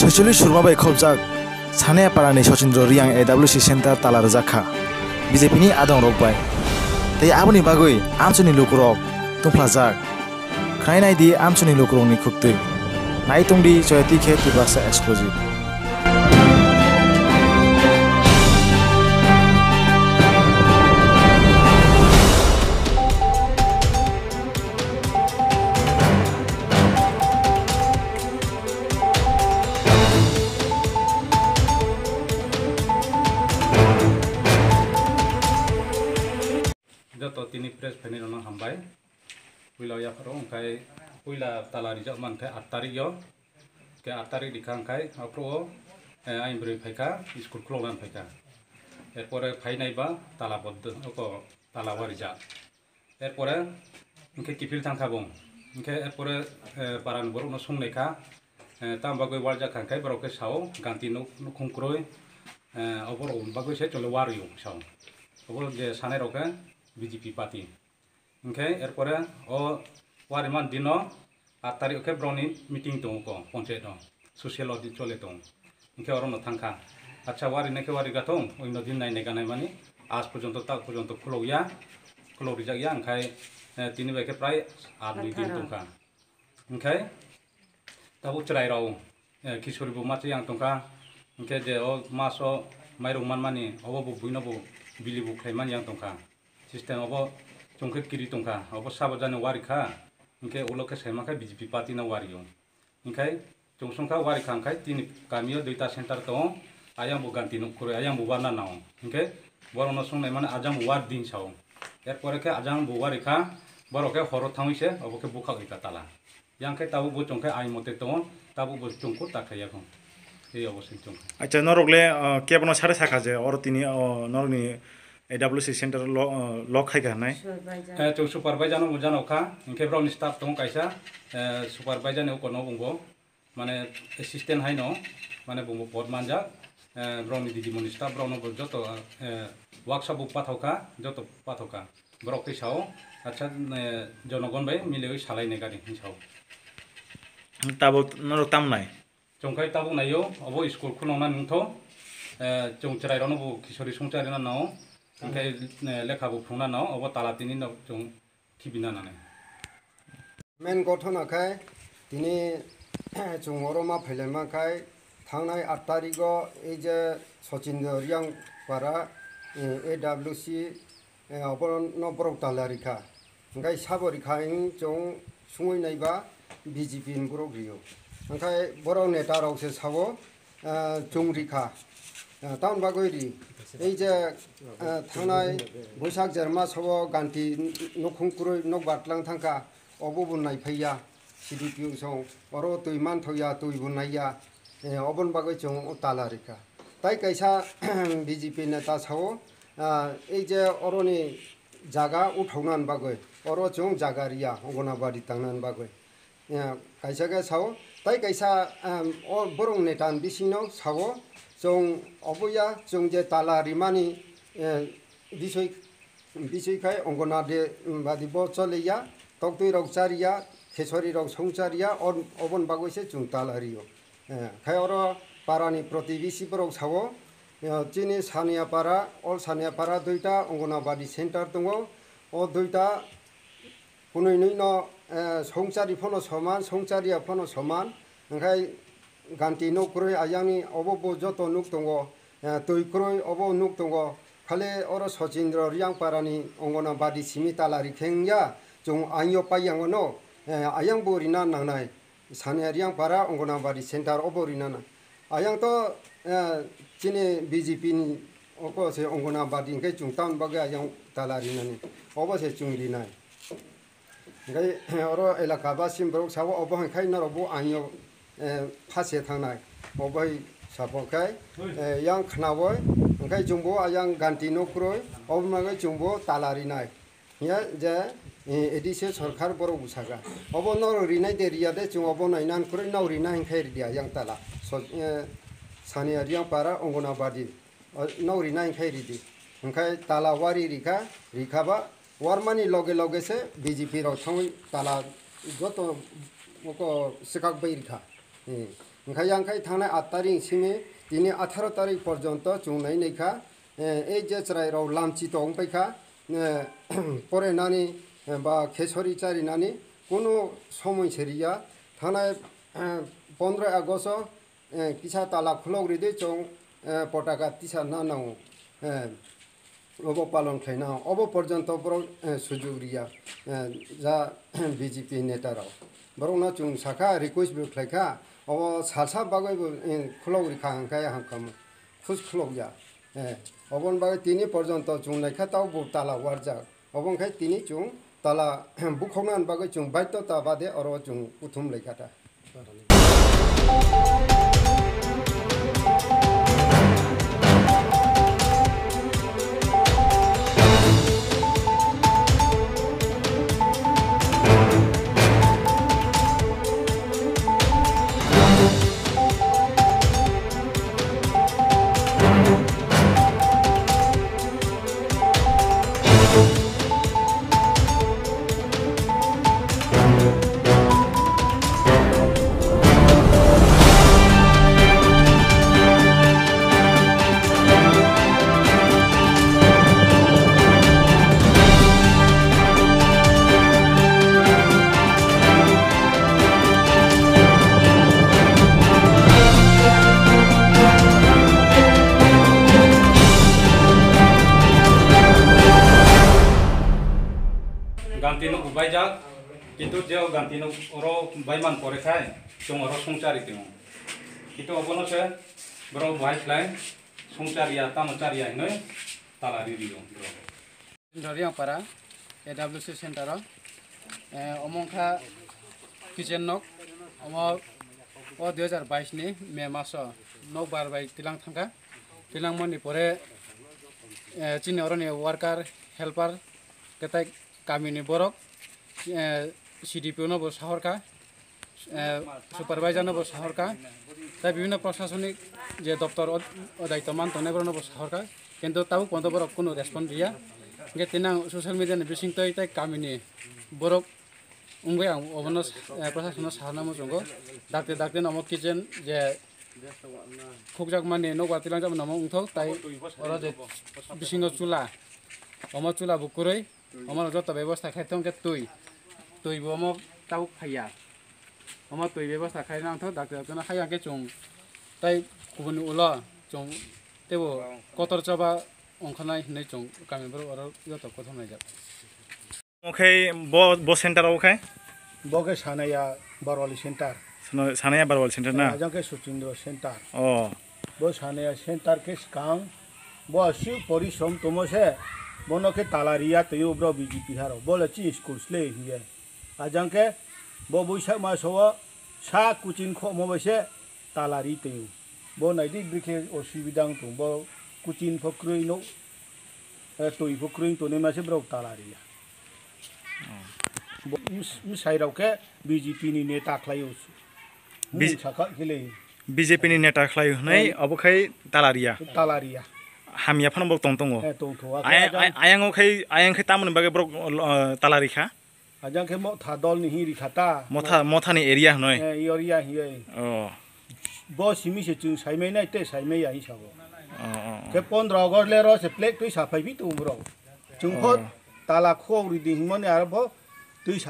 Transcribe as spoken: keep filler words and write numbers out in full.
Soicholish surma bai khopjak Saniapara ni Sochindro Reang A W C center tala rwjak kha B J P ni adong rok bai. Tei aboni bagwi amchuni lukurok tungphlajak. Khwnai nai di amchuni lukurokni khuktwi. Nai tong di Joyati Khe Tiprasa Exclusive. Joto tini press phainai rokno hambai. Puila yapharo hwnkhe puila tala rijak mankhe aat tarik yo. Hwnkhe aat tarik rikha hwnkhe aphuru o, eh, ayang bwrwi phaikha, school khulokna phaikha. Erpore phainai ba tala boddo, oko tala warijak. Erpore hwnkhe kiphil thangkha bo. Hwnkhe erpore, eh, parani borokno songnaikha, eh, tamo bagwi warjak kha hwnkhe borok khe sao, ganti nuk-, nukhung kwrwi, eh, oborok bagwi se chwngno wario sao. Obo je sanai rok khe B J P party. Hwnkhe erpore o wariman dino aat tarik khe borokni meeting tongo ko ponchayat o, social audit chole tongo. Hwnkhe orono thangkha. Acha, warinai khe wari gathung, oino din nainai ganai mani, aaj porjonto, tak porjonto khulokya, khulok rijak ya, hwnkhe, eh, tini bai khe prai aat noi din tongkha. Hwnkhe tabuk chwrai rok, eh, Kishori bo macha yang tongkha, hwnkhe je o maso mairung manmani, obo bo buino bo bili bo khlai man yang tongkha. System obo chwng khe kiri tongkha, obo sabo jani wari kha, hwnkhe ulo khe saima khe B J P party no wario. Hwnkhe chwng songkha wari kha hwnkhe tini kamio duita center tongo, ayang bo ganti nuk kwrwi, ayang bo warna nao. Hwnkhe borokno songnai mani ajang bo war din sao. Erpore khe ajang bo wari kha, borok khe horo thangwi se obo khe bwkhak rikha tala. Yang khe tabuk bo chwng khe ain mote tongo, tabuk bo chwng kho ta khlaiya kho. Ei obo se chwng kha. Acha, norok le, ah, kebono sare sakha je oro tini, oh, norokni A W C center lo, ah, lock khai kha hinwi? Eh, chwng supervisor no bo jano kha, hwnkhe borokni staff tongo kaisa, eh, supervisor ni ukono bo, mane assistant haino, mane bo pod manjak, eh, borokni didimoni staff borokno bo joto, eh, workshop bo pathokha, joto pathokha. Borok khe sao, acha, eh, jonogon bai miliwi salainai gari hinwi sao. Tabuk norok tamnai? Chwng khai tabuk naio, obo school khulokna nungtho, eh, chwng chwrairokno bo Kishori songchari na nao, hwnkhe, eh, lekha bo phunukna nao, obo tala tini no chwng khibina nanai. Main gothona khai tini chwng oro ma phailaima khai thangnai aat tarigo ei je Sochindro Reang para, eh, A W C, eh, obono borok tala rikha. Hwnkhe sabo rikha hwn chwng sungwi naiba B J P ni borok rio. Hwnkhe borok neta rok se sao, ah, chwng rikha, ah, tamoni bagwi ri. Ei je, ah, thangnai Buisak jerma sabo ganti nukhung kwrwi nok batlang thangkha, obo bo naiphaiya, C D P O song, oro twi manthokya, twi bo naiya, eh, oboni bagwi chwng o tala rikha. Tai kaisa B J P neta sao, ah, ei je oroni jaga uthaukna bagwi, oro chwng jaga riya, Anganwadi tangna bagwi. Ya, kaisa khe sao, tai kaisa, em, o borok neta ni bisingno sao, chwng obo ya, chwng je tala rimani, eh, bisoi, bisoi khai Anganwadi, em, badi bo choliya, toktwi rok chariya, khesori rok song chariya, o-, oboni bagwi se chwng tala rio. Eh, khai oro para ni protibesi borok sao, eh, chini Saniapara, Old Saniapara duita Anganwadi center tongo, o duita Kunui nui no, eh, songchari phano soman, songchariya phano soman. Hwnkhe ganti nuk kwrwi ayangni obo bo joto nuk tongo, eh, twi kwrwi obo nuk tongo. Khali oro Sochindro Reang parani Anganwadi simi tala rikhe wngya, chwng aingyo paiyango no, eh, ayang bo rina nangnai. Sania Reang para Anganwadi center obo rina nang. Ayang to, eh, chini B J P ni oko se Anganwadi hwnkhe chwng tamni bagwi ayang tala rinani. Obo se chwng rinai. Hwnkhe oro elaka basi borok sabo obo hwnkhe norok bo aingyo, eh, phase thangnai. Obo hai sabo khe, eh, yang khnawi hwnkhe chwngbo ayang ganti nuk kwrwi obo bagwi chwngbo tala rinai. Hiya je, eh, A D C sorkar borok bwsaka. Obo norok rinai de riya de chwng obo nainan kwrwi norok rinai hwnkhe riya yang tala. So, eh, Sania Reang para Anganwadi. O, norok rinai hwnkhe ridi. Hwnkhe tala wari rikha, rikha ba warmani loge loge se B J P rok thangwi tala joto oko swkak bai rikha. Hwnkhe yang khai thangnai aat tarik simi tini atharo tarik porjonto chwng nai nai kha. Eh, ei je chwrai rok lamchi tong pai kha, eh, porenani, eh, ba khesori charinani kunu somoi se riya. Thangnai, eh, pondroi August o, eh, kisa tala khulok ri de chwng, eh, potaka tisa na nango. Eh, obo palon khlai na obo porjonto borok, eh, sujuk riya, eh, ja B J P neta rok. Borok no chwng sakha request bo khlai kha, obo salsa bagwi bo, eh, khulok ri kha hwnkhe hamkhamu. Khus khulokya. Eh, oboni bagwi tini porjonto chwng naikha tao bo tala warjak. Obo wngkhe tini chwng tala bukhokna bagwi chwng baitota bade oro chwng kuthum laikha ta. Ganti no bubaijak, kintu je o ganti no oro baiman pore khai, chwng oro songchari tongo. Kintu obono se borok bahai khlai songchariya, tamo chariya hinwi tala ri rio borok. Riyangpara A W C center o, eh, omo wngkha kitchen nok, omo o dui hajar bais ni May maso nokbar bai tilang thangkha. Tilangmani pore, eh, chini oroni worker, helper, khe tai kamini borok, eh, C D P O no bo sahorkha, eh, supervisor no bo sahorkha, tai bibhinno prosasonik je doptor o, o daityo man tongnai borok no bo sahorkha, kintu tabuk pono borok kunu respond riya. Hingke tini ang social media ni bisingtwi tai kamini borok wngwi ang obono, eh, prosasono sahorna muchungo. Dakti dakti no omo kitchen je khukjakmani nokbar tilangjakmani omo wngthok, tai oro je bisingo chula, omo chula bo kwrwi, omo joto bebosta khai thung khe twi, twi bo omo tabuk phaiya, omo twi bebosta khai nang thok, dakti dakti no hai hwnkhe chwng tai kubuni ulo chwng teibo kotor choba ongkhornai hinwi chwng kami borok oro joto kothom naijak. Omo khe bo, bo center o khe? Bo khe Sanaya Barwali center. Sano-, Sanaya Barwali center na? Ajang khe Suchindra center. Oh. Bo Sanaya center khe swkang. Bo aswk porishrom tomo se. Bono khe tala riya twi o bro B J P haro. Bo le chini school sle hiye. Ajang khe bo Buisak maso o sa kuchin khomo bai se tala ri twi o. Bo naidi bikhe osubida wng tong. Bo kuchin pho kwrwi no, eh, twi pho kwrwi tongwi ma se borok tala riya. Bo ms-, msai rok khe B J P ni neta khlai o. Mung sakha khe le. B J P ni neta khlai o hwnwi obo khai tala riya. Tala riya. Hamya phano borok tong tongo. Eh, tong tho. Ay-, ay-, ayang o khai, ayang khai tamoni bagwi borok, uh, tala rikha. Ajang khe Motha dol ni hini rikha ta. Motha, Motha ni area hwnwi. Eh, area hwnwi. Oh. Bo simi se chwng saimai nai tei saimai ya hinwi sabo. Oh, oh, oh. Khe pondro August le ro se plek twi sa phai bi tongo borok. Chwng kho tala khok ri di hwnmani aro bo twi sa